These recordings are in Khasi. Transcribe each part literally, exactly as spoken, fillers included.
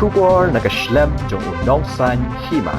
Khubor na ka shlem jong u nongsan hima.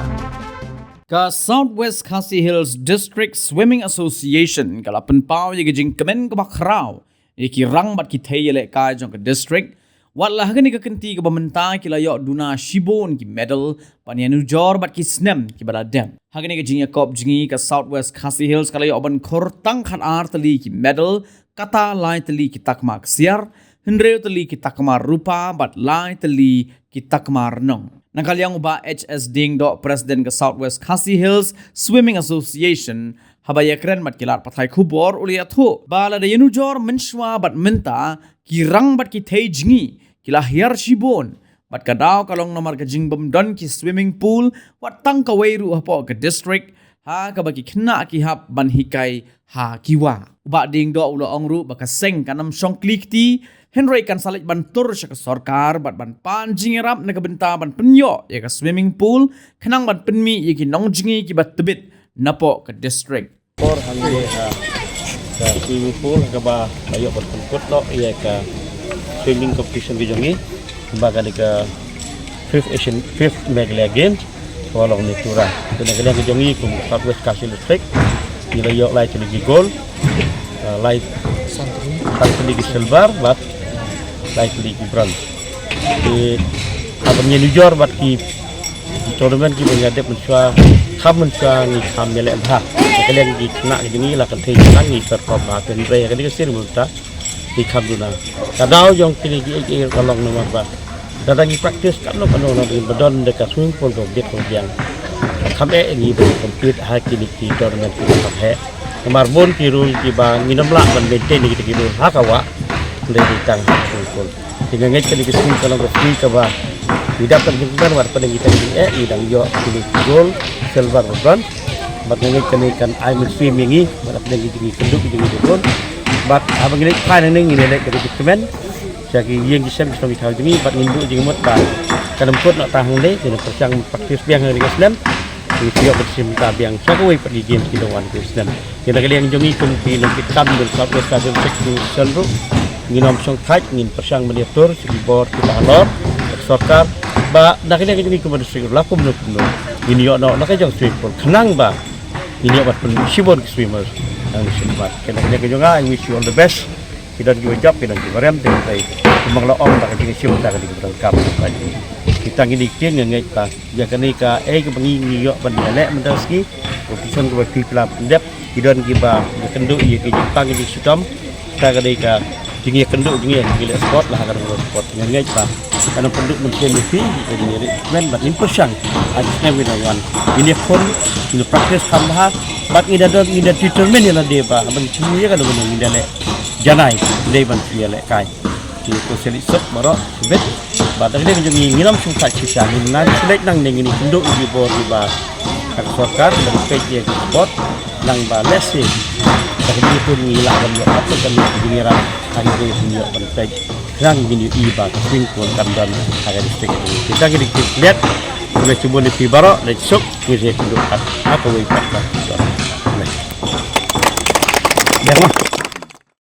Ka South West Khasi Hills District Swimming Association ka la pynpaw ïa ka jingkmen kaba khraw ïa ki rang bad ki thei ïalehkai jong ka district. Wat la ha kane ka kynti kaba mynta ki la ïoh duna shibun ki medal ban ïanujor bad ki snem kiba la dep. Ha kane ka jingïakop jngi ka South West Khasi Hills ka la ïoh ban khur tang khatar tylli ki medal, kata lai tylli ki takma ksiar, hynriew tylli ki takma rupa bad lai tylli ki takma rnong. Na ka liang u Bah H S Diengdoh, President ka South West Khasi Hills Swimming Association, haba ïakren bad ki lad pathai khubor u la ïathuh ba lada ïanujor mynshuwa bad mynta, ki rang bad ki thei jngi ki la hiar shibun, bad ka daw ka long namar ka jingbym don ki swimming pool wat tang kawei ruh hapoh ka district, ha kaba ki khynnah ki hap ban hikai ha ki wah. U Bah Diengdoh u la ong ruh ba ka seng kan ym shong kli kti, hynrei kan sa leit ban tur sha ka sorkar bad ban pan jingïarap na ka bynta ban pynïoh ïa ka swimming pool, khnang ban pynmih ïa ki nongjngi kiba tbit napoh ka district. Por hangne ha ka swimming pool ha kaba la ïoh ban pynkut noh ïa ka swimming competition ka jong ngi, ba ka dei ka fifth Asian, fifth Meghalaya Games, ka long ni Tura. Te na ka liang ka jong ngi kum South West Khasi District, ngi la ïoh lai tylli ki gold, ah, lai san tylli ki silver bad lai tylli ki bronze. Te haba ngi ïanujor bad ki tournament kiba ngi la dep mynshuwa, kham mynshuwa ngi kham ïaleh bha. Na ka liang ki khynnah ki jong ngi la kynthei ki nang ngi perform bha, hynrei ha kane ka sien mynta ngi kham duna. Ka daw jong kine ki eiei ka long namar ba lada ngi practice katno katno, lada ngi ba don da ka swimming pool kaba biang kaba biang, kham eh ngi ban compete ha kine ki tournament kiba kham heh. Namar bun ki rule kiba ngin ym lah ban maintain ïa kita ki rule ha ka wah, hynrei dei tang ha ka swimming pool. Te nga ngeit kane ka sngi ka long ka sngi kaba ngi dap ka jingkmen, wat hapdeng kita ki jingeh ngi dang ïoh kine ki gold, silver bad bronze. Bad nga ngeit kane kan ai mynsiem ïa ngi, wat hapdeng ki jingkynduh ki jingkynduh. Bad haba ngi leit phai nangne ngin ïaleh ka jingkmen sha ki ïing ki sem ki shnong ki thaw jong ngi, bad ngin buh jingmut ba kan ym kut noh tang hangne, ngin pyrshang practice biang ha kane ka snem. Ngi ïoh ban shim ta biang sha kawei pat ki games kiba wan ka snem. Ngi na ka liang jong ngi kum ki nongkitkam jong South West Khasi Hills District Association ruh, ngin ym shong thait, ngin pyrshang ban ïatur sha ki bor kiba halor, ka sorkar, ba na ka liang jong ngi kum ka district la kumno kumno ngin ïoh noh na ka jong swimming pool khnang ba ngin ïoh ban pynshibun ki swimmers. Nang shim bad na ka liang jong nga, I wish you all the best. Ki don kiba jop, ki don kiba rem, te kumba la ong ba ka jingshim da ka dei kiba donkam. Kita ngi dei ki nga ngeit ba ïa kane kaei kaba ngi ngi ïoh ban ïaleh mynta ka sngi, competition kaba phi pla pyndep, ki don kiba ïakynduh ïa ki jingpang ki jingshitom. Kita ka dei ka jingïakynduh jong ngi ïa ki leh sport, la ha ka dei sport. Nga ngeit ba kan ym pynduh mynsiem ïa phi, ïa ka jingïarap, men bad ngin pyrshang ha ki snem kiban wan. Ngin ïakhun, ngin practice kham bha bad ngin da don, ngin da determine ïa lade ba haba ngi shim ïa kano kano ngin da leh janai, dei ban phi ïalehkai. Ki ko seli suk baroh shibit. Bad da ka liang jong ngi ngin ym shong thait shisha, ngin nang shu leit nangne, ngin ïakynduh ïa ki bor kiba ha ka sorkar, ban peit ïa ki sport, nang ba lehse da ka dei pun ngi lah ban ïoh ap ka jingïarap, ha ngi dei pun ïoh ban peit. Nang ngin ïohi ba ka swimming pool kan don ha ka district. Kita ki dei ki klet. Khublei shibun ïa phi baroh, leit suk, ngi sa ïakynduh pat ha kawei pat ka. Biang ma.